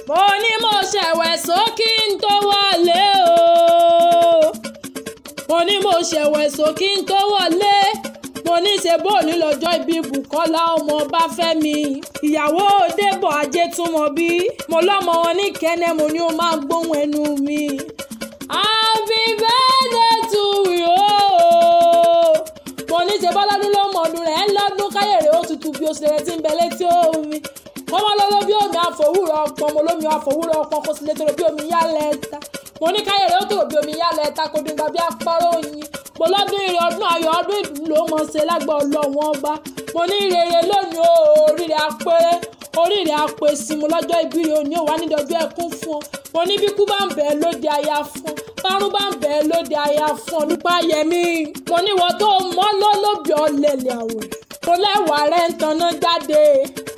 Mo ní mo ṣẹ̀wẹ̀ sókí ń tó wọlé o. Mo ní mo ṣẹ̀wẹ̀ sókí ń tó wọlé. Mo ní ṣe bóòní lọ́jọ́ ìbí Bùkọ́lá ọmọ Báfẹ́mi. Ìyàwó Débọ̀ Ajétúnmọ̀bí. Mo lọ́mọ wọn ní Kẹ́nẹ́, mo ní ó máa gbóhùn ẹnu mi. Happy birthday to you o. Mo ní ṣe bọ́lọ́dún ló mọ ọdún rẹ̀ lọ́dún káyèrè ó tutù bí oṣù rẹ̀ ti ń bẹ létí omi. Kọ́mọ́ lọ́lọ́ bí omi àfòwúrọ̀ ọpọ́n, mo lómi àfòwúrọ̀ ọpọ́n kó sì lè tòrò bí omi yálẹ̀ ẹ̀ta. Mo ní káyèrè ó tòrò bí omi yálẹ̀ ẹ̀ta kó dùn gbà bí apárò oyin. Mo lọ́dún ire ọdún ayọ̀ ọdún ìdùnnú ló mọ̀ ṣe lágbà Ọlọ́run ọba. Mo ní ire lónìí o, oríire apẹ́rẹ́, oríire apèsè. Mo lọ́jọ́ ìbí rẹ̀ òní ò wá nídọ̀jọ́ ẹkún fún ọ. Mo ní bí kú bá ń bẹ̀ lóde aya fún ọ, bárún bá ń bẹ̀ lóde aya fún ọ. Nípa Yẹmí, mo ní ìwọ tó mọ́ lólóbì ọ̀lẹ̀lẹ̀ àwẹ̀. Mo lẹ́wàá rẹ̀ ń taná jáde.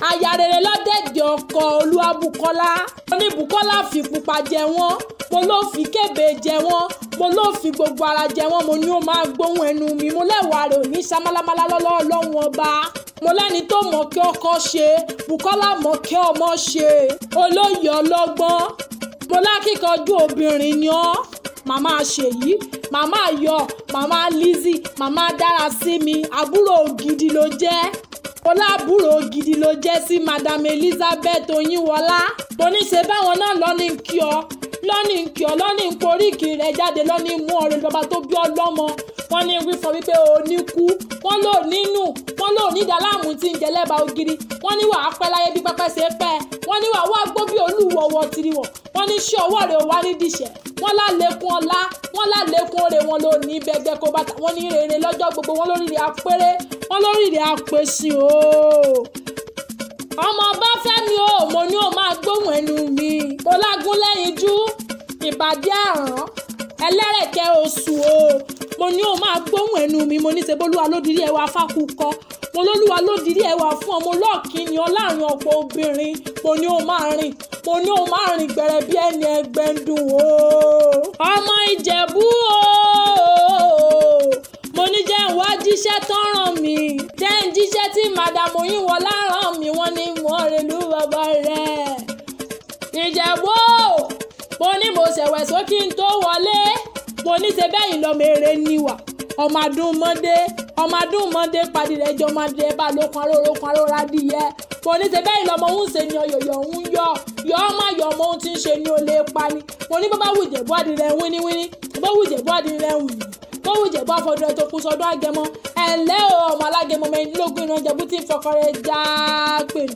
Aya rere lọ́dẹ̀dẹ̀ ọkọ Olúwabùkọ́lá. Mo ní Bùkọ́lá fi pupa jẹ wọ́n. Mo ló fi kébé jẹ wọ́n. Mo ló fi gbogbo ara jẹ wọ́n. Mo ní ó máa gbóhùn ẹnu mi. Mo lẹ́wàá rẹ̀ ò ní ṣamálámálá lọ́lọ́ Ọlọ́run ọba. Mo lẹ́ni tó mọ̀ kí ọkọ ṣe, Bùkọ́lá mọ̀ kí ọmọ ṣe. Olóyè ọlọ́gbọ́n. Mo lákìkanjú obìnrin ni ọ́. Màmá Ṣèyí, màmá Ayọ̀, màmá Lizzy, màmá Dárasími, àbúrò gidi ló jẹ́. Mo lábúrò gidi ló jẹ́ sí Madam Elizabeth Oyinwọlá. Mo ní ṣe báwọn náà lọ́ní kí ọ, lọ́ní kí ọ, lọ́ní poríkì rẹ̀ jáde, lọ́ní mú ọ̀rẹ́ bàbá tó bí ọlọ́mọ. Wọ́n ní wí fún wípé o ní kú, wọ́n lò nínú, wọ́n lò ní ìdálàmú tí ń jẹ lẹ́bàá ògiri. Wọ́n ní wàá pẹ́ láyé bí pẹ́pẹ́ ṣe pẹ́. Wọ́n ní wàá wá gbó bí olúwọ̀wọ̀ tiriwọ̀. Wọ́n ní ṣé ọwọ́ rẹ̀ ò wá ní dìṣẹ́. Wọ́n lálékún ọlá, wọ́n lálékún oore wọn ló ní bẹ́gbẹ́ kó bàtà. Wọ́n ní rere lọ́jọ́ gbogbo, wọ́n lórí rẹ̀ apẹ́rẹ́, wọ́n lórí rẹ̀ apèsè o. Ọmọ Báfẹ́mi o, mo ní o máa gbóhùn ẹnu mi. Mo lágún lẹ́yìn jú, ìbàdí àrán, ẹlẹ́rẹ̀kẹ́ oṣù o. Mo ní o máa gbóhùn ẹnu mi. Mo ní ṣe bólúwa lódìrí ẹwà fákúkọ. Mo lólúwa lódìrí ẹwà fún ọmọ lọ́ọ̀kí ni ọ láàrin ọ̀pọ̀ obìnrin. Mo ní o máa rìn, mo ní o máa rìn gbẹ̀rẹ̀ bí ẹni ẹgbẹ́ ń dùn o. Ọmọ Ìjẹ̀bú o. Mo ní jẹ́ ń wá jíṣẹ́ tán ràn mí. Jẹ́ ń jíṣẹ́ tí Madam Oyinwọlá ràn mí. Wọ́n ní mọ́ rèlú bàbá rẹ̀. Ìjẹ̀bú o. Mo ní mo ṣẹ̀wẹ̀ sókí ń tó wọlé. Mo ní ṣe bẹ́yìn lọ́mọ eré níwà. Ọmọ adùn mọ́dé, ọmọ adùn mọ́dé padì rẹ̀ jọ ọmọdé bá lókun aró lókun aró rádìyẹ. Mo ní ṣe bẹ́yìn lọ́mọ òun ṣe ni ọyọ̀yọ̀ ń yọ. Yọ ọmọ ayọ̀ ọmọ òun ti ń ṣe ni ó lè pa ni. Mo ní bó bá wù Ìjẹ̀bú àdìrẹ wíníwíní, bó wù Ìjẹ̀bú àdìrẹ wìnì, bó wù Ìjẹ̀bú àfọdún ẹ̀ tó kú sọdún àgẹmọ. Ẹ̀ ǹlẹ́ o, ọmọ alágẹmọ mẹ́rìndínlógún ìran Ìjẹ̀bú tí ń fọkọ rẹ̀ já pè ní.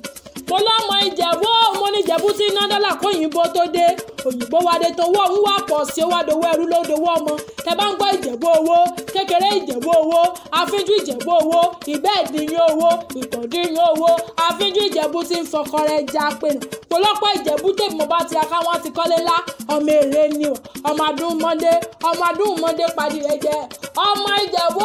Mo lọ́mọ Ìjẹ̀bú, mo ní Ìjẹ̀bú tí ná dọ́là kó òyìnbó tó dé. Òyìnbó wa dé tó wọ́, òun wà pọ̀ sí, ó wá dowó ẹrú ló dowó ọmọ. Tẹ bá ń gbọ́ Ìjẹ̀bú owó, kékeré Ìjẹ̀bú owó, afínjú Ìjẹ̀bú owó, ìbẹ́ ìdíyín owó, ìtọ̀díyín owó, afínjú Ìjẹ̀bú tí ń fọkọ rẹ̀ já pé nù. Mo lọ́pọ̀ Ìjẹ̀bú tèmi mo bá ti ra káwọn ti kọ́lé ńlá. Ọmọ èrè ni o, ọmọ adùn mọ́dé, ọmọ adùn mọ́dé padì rẹ̀ jẹ. Ọmọ Ìjẹ̀bú,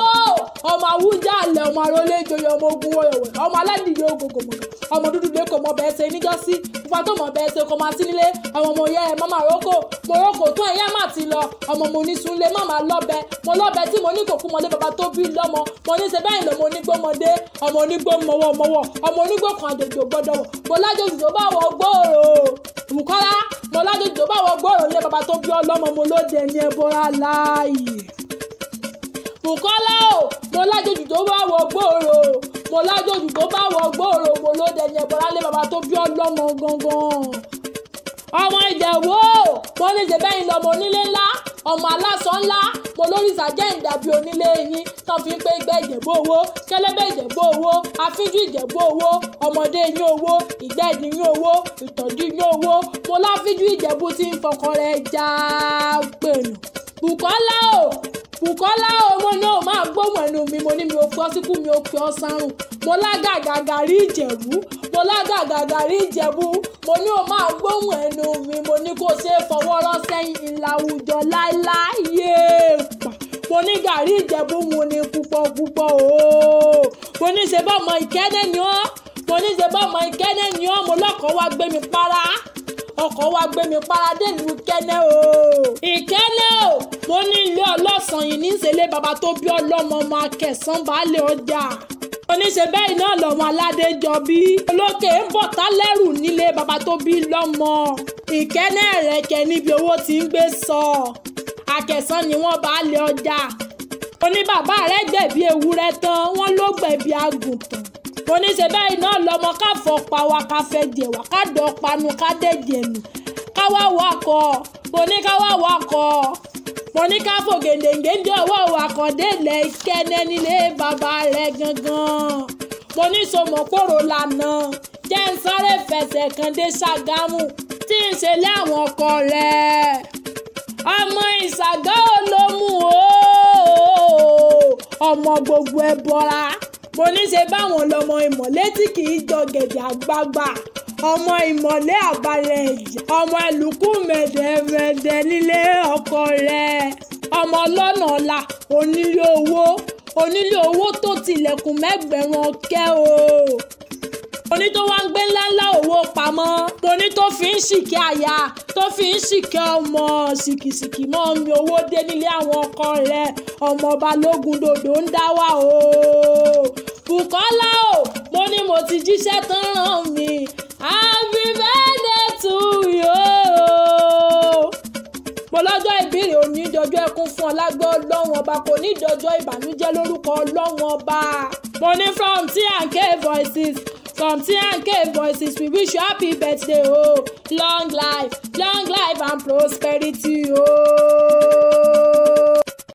ọmọ Awújalẹ̀, ọmọ arólé ìjòyè, ọmọ ogun wọ̀yọ̀wọ̀, ọmọ aládìyẹ ògògò mọ̀gàn, ọmọ dúdú lé kò mọ bẹ́ẹ̀ ṣe níjọ́sí, pupa tó mọ bẹ́ẹ̀ ṣe kò máa sí nílé, ọmọ mo yẹ ẹ mọ́mà rókò, mo rókò tó ẹ̀yà má ti lọ, ọmọ mo ní súnlé má máa lọ́bẹ, mo lọ́bẹ tí mo ní kò kú mọ́lé bàbá tó bí lọ́mọ, mo ní ṣe bẹ́ẹ̀ lọ́mọ onígbómọdé, ọmọ onígbó mọwọ́ mọwọ́, ọmọ onígbó kan àjòjò gbọ́dọ̀ wọ̀, mo lájòjò tó bá wọ gbòòrò. Bùkọ́lá, mo lájòjò tó bá wọ gbòòrò lé bàbá tó bí ọlọ́mọ, mo lóde ní ẹbọra láàyè. Bùkọ́lá o, mo lájòjò tó bá wọ gbòòrò, mo lájòjò tó bá wọ gbòòrò, mo lóde ní ẹbọra lé bàbá tó bí ọlọ́mọ gangan. Ọmọ Ìjẹ̀bú o, mo ní ṣe bẹ́yìn lọ́mọ onílé ńlá, ọmọ aláṣọ ńlá, mo lórí ìsàjẹ́ ìdàbí onílé yín tán fi ń pé ìgbẹ́ Ìjẹ̀bú owó, kẹlẹ́bẹ̀ Ìjẹ̀bú owó, afínjú Ìjẹ̀bú owó, ọmọdé yín owó, ìgbẹ́ ìdí yín owó, ìtọ́jú yín owó, mo láfíjú Ìjẹ̀bú tí ń fọkọ rẹ̀ já pẹ̀lú. Bùkọ́lá o, Bùkọ́lá o, mo ní o máa gbóhùn ẹnu mi, mo ní mi ò fi ọ́ síkú, mi ò fi ọ́ sárùn. Mo lágàgàgà rí Ìjẹ̀bú, mo lágàgàgà rí Ìjẹ̀bú, mo ní o máa gbóhùn ẹnu mi, mo ní kó ṣe é fọwọ́ rọ́ sẹ́yìn ìlàwùjọ láéláé pa. Mo ní gàrí Ìjẹ̀bú mu ni púpọ̀ púpọ̀ o. Mo ní ṣe bọ́mọ Ìkẹ́nẹ́ ni ọ́, mo ní ṣe bọ́mọ Ìkẹ́nẹ́ ni ọ́, mo lọ́kọ̀ọ́ wá gbé mi para. Ọkọ̀ wa gbé mi para délùú Ìkẹ́nẹ́ o. Ìkẹ́nẹ́ o, mo ní ilé ọlọ́sàn yìí ní ìṣẹ̀lẹ̀ bàbá tó bí ọlọ́mọ ọmọ akẹ̀sán baálé ọjà. Oníṣe bẹ́ẹ̀ náà lọ́mọ aládé jọ bí. Olókè ń bọ̀ tálẹ́rù nílé bàbá tó bí lọ́mọ. Ìkẹ́nẹ́ rẹ̀kẹ́ níbi owó ti ń gbé sọ. Àkẹsàn ni wọ́n bá lé ọjà. Oní bàbá rẹ̀ gbẹ̀bí ewúrẹ́ tán, wọ́n ló gbẹ̀bí àgùntàn. Oníṣe bẹ́ẹ̀ náà lọ́mọ káfọ́ pa wa ká fẹ́ jẹ̀ wá ká dọ̀ panu ká dẹ̀jẹ̀ nù. Káwá wakọ̀, mo ní káwá wakọ̀, mo ní ká fò gèdèǹgèdè ọwọ́ wakọ̀ délẹ̀ Ìkẹ́nẹ́ nílé bàbá rẹ̀ gangan. Mo ní sọmọkòrò lànà jẹ́ ń sáré fẹsẹ̀ kan dé Ṣàgámù tí ń ṣe lé àwọn ọkọ rẹ̀. Ọmọ Ìṣàgá Olómù ooo, ọmọ gbogbo ẹ bọra. Mo ní ṣe báwọn lọmọ ìmọ̀lé tí kì í jọ gẹ̀dẹ̀ àgbagbà, ọmọ ìmọ̀lé àbálẹ̀ ẹ̀jẹ̀, ọmọ ẹlùkù mẹ̀dẹ̀mẹ̀dẹ̀ nílé ọkọ rẹ̀, ọmọ ọlọ́nà ọ̀la onílé owó, onílé owó tó tilẹ̀kùn mẹ́gbẹ̀rún ọ̀kẹ́ o. Oní tó wá ń gbé ńláńlá owó pamọ́, oní tó fi ń ṣìkẹ́ aya, tó fi ń ṣìkẹ́ ọmọ, ṣìkìṣìkì mọ́ mi owó dé nílé àwọn ọkọ rẹ̀, ọmọ Balógun dòdò ń dá wà o. Bùkọ́lá o, mo ní mo ti jíṣẹ́ tán rán mi. Happy birthday to you. Mo lọ́jọ́ ìbílẹ̀ òní dọjọ́ ẹkún fún ọlágbọ́ Ọlọ́run ọba, kò ní dọjọ́ ìbànújẹ́ lórúkọ Ọlọ́run ọba. Mo ní from T&K Voices, from T&K Voices, we wish you happy birthday o, oh. Long life and prosperity o. Oh.